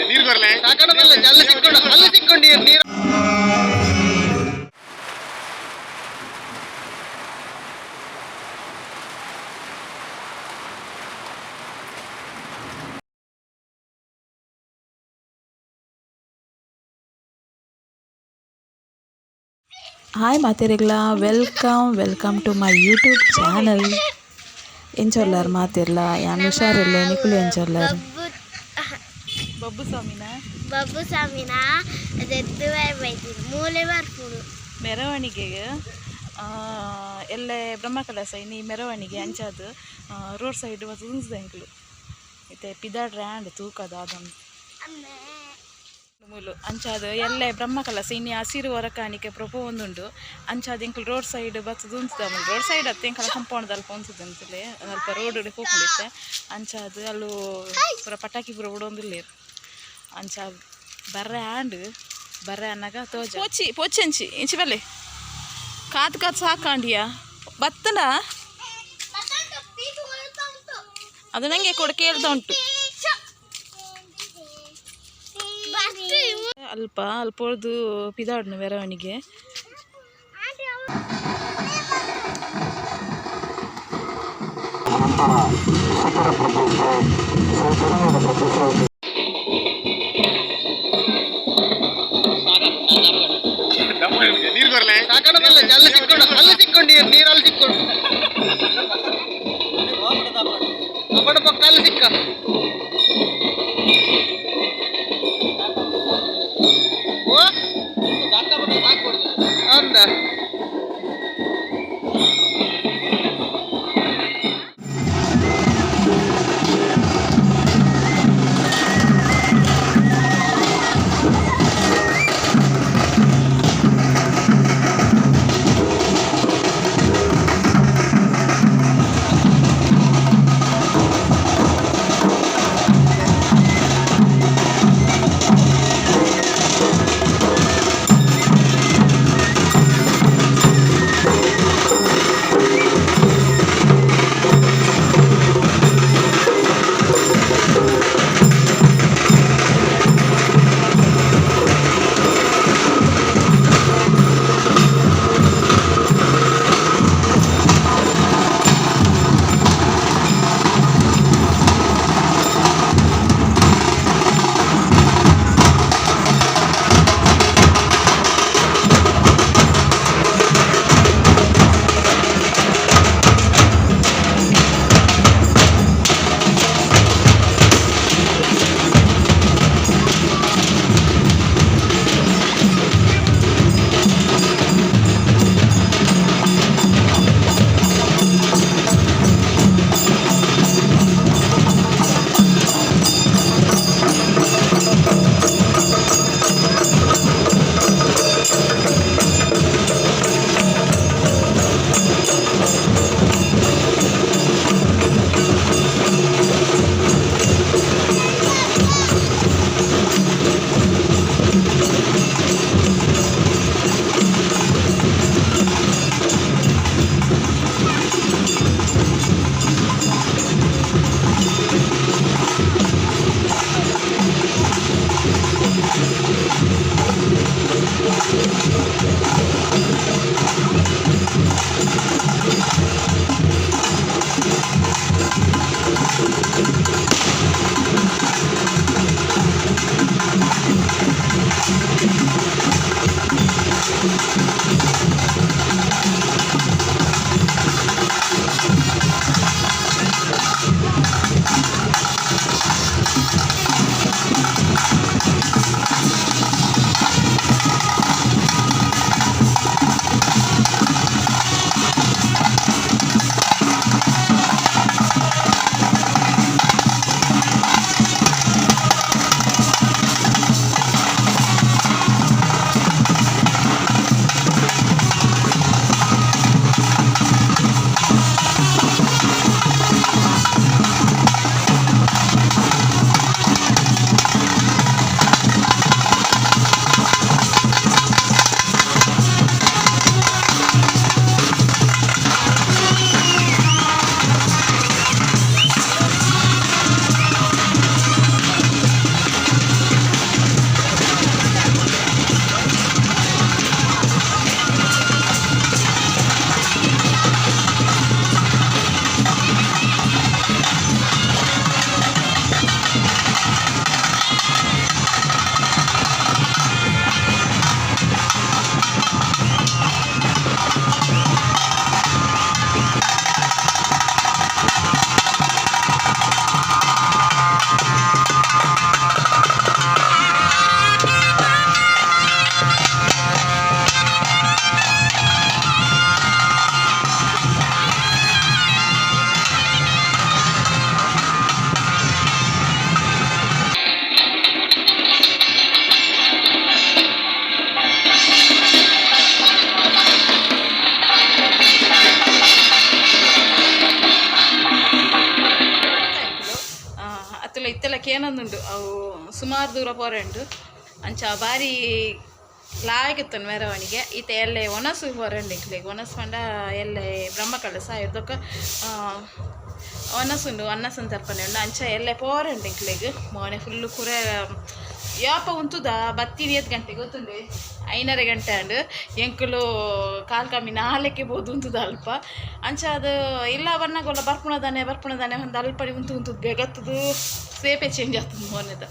ನೀರು ಬರಲೇ. ಅಲ್ಲಿ ಸಿಕ್ಕೊಂಡು, ಅಲ್ಲಿ ಸಿಕ್ಕೊಂಡು ನೀರು ನೀರು. ಹಾಯ್ ಮಾತೆರೆಗ್ಲ, welcome welcome to my YouTube channel. ಎಂಚೊಲ್ಲಾರ್ ಮಾತಿರ್ಲ? ಯಾನ್ ಹುಷಾರಿಲ್ಲ, ನಿಕುಲು ಎಂಚೊಲ್ಲಾರ್? ಬಬ್ಬು. ಬಬ್ಬು ಸ್ವಾಮಿನ. ಬಬ್ಬು ಸ್ವಾಮಿನ ದೆದ್ದು ಬೈತೀನಿ ಮೂಲೆ ಬರ್ಪುಡು. ಮೆರವಣಿಗೆಗೆ ಎಲ್ಲೆ ಬ್ರಹ್ಮಕಲಸ ಇನಿ ಮೆರವಣಿಗೆ. ಅಂಚಾದ್ ರೋಡ್ ಸೈಡ್ ಉಂಜುದ ಎಂಕುಲು. ಇತ್ತೆ ಪಿದಾಡ್ರೆ ಆಂಡ್, ತೂಕದ ಅದೊಂದು ಮೂಲು. ಅಂಚಾದ್ ಎಲ್ಲೆ ಬ್ರಹ್ಮಕಲಸ ಇನಿ ಹಸಿರು ಹೊರಕಾಣಿಕೆ ಪ್ರಪೋ ಒಂದುಂಡು. ಅಂಚಾದ್ ಎಂಕುಲು ರೋಡ್ ಸೈಡ್ ಬತ್ತುದು ಉಂತುದ. ರೋಡ್ ಸೈಡ್ ಅತ್ತೆ, ಎಂಕಲ ಕಾಂಪೌಂಡ್ ಅಲ್ಪ ಉಂತುದು ಅಂತಲೇ ಅಲ್ಪ ರೋಡ್ ಪೋಪುಂಡಿತ್ತೆ. ಅಂಚಾದ್ ಅಲ್ಲು ಪೂರ ಪಟಾಕಿ ಪೂರ ಉಡೊಂದುಲ್ಲೆರ್. ಅಂಚ ಬರ್ರೆ ಆಂಡ್, ಬರ್ರೆ ಅನ್ನಗ ತೋಜ. ಪೋಚಿ ಪೋಚಿ, ಅಂಚಿ ಇಂಚಿ ಬಲ್ಲೆ. ಕಾತ್ ಕಾತ್ ಸಾಕಾಂಡಿಯಾ ಬತ್ತನ. ಅದು ನಂಗೆ ಕೂಡ ಕೇಳ್ತಾ ಉಂಟು. ಅಲ್ಪ ಅಲ್ಪ ಹೊಳ್ದು ಪಿದಾಡ್ನು ಮೆರವಣಿಗೆ. ನೀರು ಬರಲೇ. ಅಲ್ಲಿ ಸಿಕ್ಕೊಂಡು, ಅಲ್ಲಿ ಸಿಕ್ಕೊಂಡು ನೀರು ನೀರು, ಅಲ್ಲಿ ಸಿಕ್ಕೊಂಡು. ಅಪ್ಪಡ ಪಕ್ಕ ಅಲ್ಲಿ ಸಿಕ್ಕ. ಓ ಅಂದ. ಎಂಕ್ಲ ಇತ್ತೆಲ್ಲ ಕೇನೊಂದುಂಡು. ಅವು ಸುಮಾರು ದೂರ ಪೋರೆಂಡು. ಅಂಚ ಬಾರಿ ಲಾಗಿತ್ತನ್ ಮೆರವಣಿಗೆ. ಇತ್ತೆ ಎಲ್ಲೆ ಒಣಸು ಪೋರೆಂಡು ಎಂಕ್ಲೆಗ್. ಒಣಸು ಪಂಡ ಎಲ್ಲೆ ಬ್ರಹ್ಮಕಲಶ ಐರ್ದೊಕ ಒಣಸುಂಡು, ಅನ್ನ ಸಂತರ್ಪಣೆ ಉಂಡು. ಅಂಚ ಎಲ್ಲೆ ಪೋರೆಂಡು ಎಂಕ್ಲೆಗ್. ಮೋನೆ ಫುಲ್ಲು ಕುರೆ ಯಾಪ ಉಂತುದ ಬತ್ತಿ ಏತ್ ಗಂಟೆ ಗೊತ್ತುಂಡೆ? 5:30 ಗಂಟೆ ಆಂಡ್. ಎಂಕುಲು ಕಾಲ್ ಕಮ್ಮಿ 4ಕ್ಕೆ ಪೋದು ಉಂತುದ ಅಲ್ಪ. ಅಂಚ ಅದು ಇಲ್ಲ ಬನ್ನಗೊಲ್ಲ ಬರ್ಪುಣದಾನೆ ಬರ್ಪುಣದಾನೆ ಒಂದು ಅಲ್ಪಡಿ ಉಂತು ಉಂತು ಬೇಗತ್ತದು ಸೇಪೆ ಚೇಂಜ್ ಆಗ್ತದೆ ಮೋನೆದ.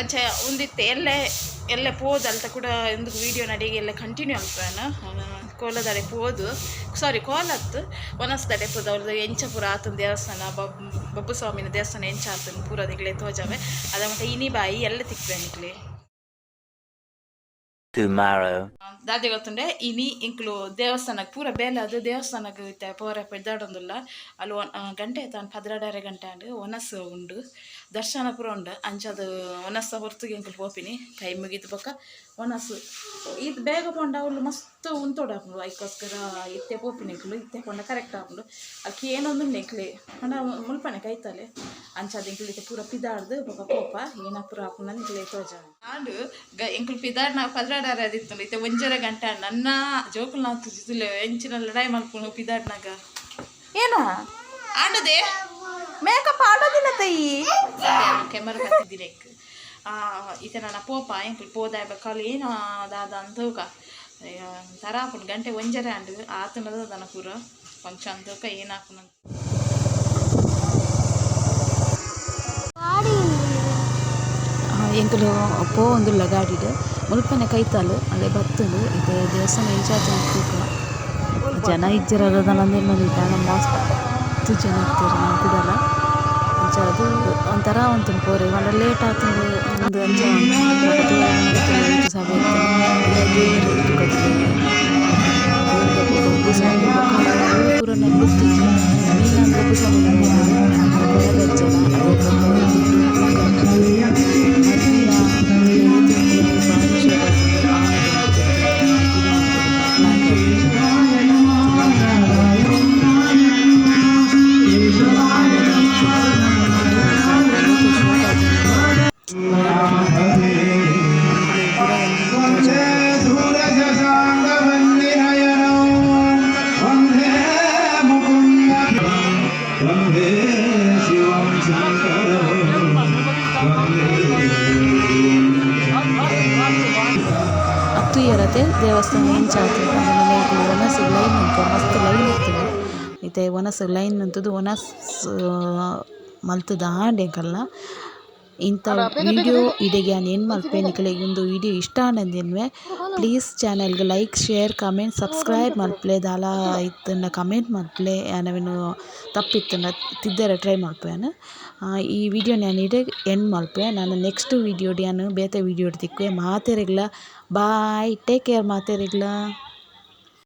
ಅಂಚ ಉಂದಿತ್ತೆ ಎಲ್ಲೆ ಎಲ್ಲೆ ಪೋದು ಅಲ್ತ ಕೂಡ ಇಂದು ವೀಡಿಯೋ ನಡಿಗೆ ಎಲ್ಲ ಕಂಟಿನ್ಯೂ ಅಲ್ಪನ ಕೋಲದಡೆ ಪೋದು, ಸಾರಿ ಕೋಲತ್ತು ಒನಸ್ದಡೆ ಪೋದು. ಅವ್ರದ್ದು ಎಂಚ ಪೂರ ಆತನ ದೇವಸ್ಥಾನ, ಬಬ್ಬು ಸ್ವಾಮಿನ ದೇವಸ್ಥಾನ ಎಂಚ ಆತನ ಪೂರ ನಿಕ್ಲೆ ತೋಜಾವೆ. ಅದ ಮತ್ತೆ ಇನಿ ಬಾಯಿ ಎಲ್ಲ ತಿಕ್ವೆ ನಿಕ್ಲೆ. Tomorrow. ದಾದೆ ಗೊತ್ತುಂಡೆ, ಇನಿ ಇಂಕ್ಲು ದೇವಸ್ಥಾನಕ್ಕೆ ಪೂರ ಬೇಲೆ ಅದು ದೇವಸ್ಥಾನಕ್ಕೆ ಇತ್ತೆ ಪೋರೆ ಪೆದ್ದಾಡೊಂದುಲ್ಲ. ಅಲ್ಲಿ ಗಂಟೆ ಆಯ್ತು, 12:30 ಗಂಟೆ ಆಂಡ್. ಒನಸ್ ಉಂಡು, ದರ್ಶನ ಪೂರ ಉಂಡು. ಅಂಚದ ಒನಸ್ಸ ಹೊರ್ತುಗೆ ಎಂಕುಲು ಪೋಪಿನಿ. ಕೈ ಮುಗಿದು ಬೊಕ್ಕ ಒನಸು ಇದು ಬೇಗ ಪೋಂಡ ಅವ್ಲು ಮಸ್ತ್ ಉಂತೊಡಾಪುಂಡು. ಐಕೋಸ್ಕರ ಇತ್ತೆ ಪೋಪಿನಿ ಎಂಕುಲು. ಇತ್ತೆ ಪೋಂಡ ಕರೆಕ್ಟ್ ಆಪುಂಡು. ಅಲ್ಕೆ ಏನೊಂದುಂಡು ಎಂಕ್ಲೆ ಪಂಡ ಮುಲ್ಪನೆ ಕೈತಲೆ. ಅಂಚಾದ್ ಎಂಕುಲು ಇತ್ತೆ ಪೂರ ಪಿದಾಡ್ದು ಬೊಕ್ಕ ಪೋಪ. ಏನ ಪೂರ ಆಪುಂಡು ಎಂಕ್ಲೆ ತೋಜ ಆಂಡ್. ಎಂಕುಲು ಪಿದಾಡ್ ನಾವು 12:30 ಅದಿತ್ತುಂಡು, ಇತ್ತೆ 1:30 ಗಂಟೆ. ನನ್ನ ಜೋಕುಲು ನಾವು ತುಜಿతుಲೆ ಎಂಚಿನ ಲಡಾಯಿ ಮಲ್ಪುಂಡು ಪಿದಾಡ್ನಾಗ. ಏನ ಆಂಡದೆ ಮೇಕಪ್ ಆಡೋದಿಲ್ಲ ತೈ ಕೆಮರ ಹತ್ತಿದ್ದೀನಿ. ಇತ್ತೆ ನನ್ನ ಪೋಪ ಎಂಕುಲು ಪೋದಾಯ ಬೊಕ್ಕ ಏನು ದಾದ ಅಂತೂಕ ತರ ಆಪುಂಡು. ಗಂಟೆ 1:30 ಆಂಡ್. ಆತುಂಡದ ದನ ಪೂರ ಫಂಕ್ಷನ್ ತೂಕ ಏನಾಪುಂಡು. ಎಂಕುಲು ಪೋವೊಂದುಲ್ಲ ಗಾಡಿಡ್. ಮುಲ್ಪನೆ ಕೈತಲ್ ಅಲ್ಲೇ ಬತ್ತುಂಡು. ಇತ್ತೆ ದೇವಸ್ಥಾನ ಎಂಚ ತೂಕ. ಜನ ಇಜ್ಜೆರ್ ದಾದ ಮಸ್ತ್ ಜನ ಇತ್ತೆರ್ ಕುಡಲ. ಅಂಚ ಅದು ಒಂಥರ ಉಂತುಂಡು ಪೋರೆ ಪಂಡ ಲೇಟ್ ಆತುಂಡು ಉಂದು. ಅಂಚ ಸಭೆ ಇತ್ತುಂಡು. ಪೂರ ನಲ್ಲುತ್ತಿಜ್ಜಿ ಮೀನ ಬಬ್ಬು ಸ್ವಾಮಿ ಕೊರಗಜ್ಜನ. ಅತ್ತುಯರತೆ ದೇವಸ್ಥಾನ ಎಂಚ ಆತುಂಡು. ಒನಸ್ ಲೈನ್ ಉಂತು, ಮಸ್ತ್ ಲೈನ್ ಇತ್ತುಂಡು. ಇತ್ತೆ ಒನಸ್ ಲೈನ್ ಉಂತುದು ಒನಸ್ ಮಲ್ತುದು ಆಂಡ್ ಎಂಕಲ್ನ. ಇಂಥ ವೀಡಿಯೋ ಇಡೆಗ್ ಯಾನ್ ಎಂಡ್ ಮಲ್ಪೆ. ನಿಕಲೆಗ್ ಉಂದು ವೀಡಿಯೋ ಇಷ್ಟ ಆಂಡ ಪ್ಲೀಸ್ ಚಾನೆಲ್ಗ್ ಲೈಕ್, ಶೇರ್, ಕಮೆಂಟ್, ಸಬ್ಸ್ಕ್ರೈಬ್ ಮಲ್ಪುಲೆ. ದಾಲ ಇತ್ತುಂಡ ಕಮೆಂಟ್ ಮಲ್ಪುಲೆ. ಯಾನ್ ಅವೆನ್ ತಪ್ಪಿತ್ತುಂಡ ತಿದ್ದೆರೆ ಟ್ರೈ ಮಲ್ಪುವೆ ಯಾನ್. ಈ ವಿಡಿಯೋನ್ ಯಾನ್ ಇಡೆಗ್ ಎಂಡ್ ಮಲ್ಪುವೆ. ನನ ನೆಕ್ಸ್ಟ್ ವೀಡಿಯೋಡ್ ಯಾನ್ ಬೇತೆ ವೀಡಿಯೋಡ್ ತಿಕ್ಕುವೆ. ಮಾತೆರೆಗ್ಲ ಬಾಯ್, ಟೇಕ್ ಕೇರ್ ಮಾತೆರೆಗ್ಲ.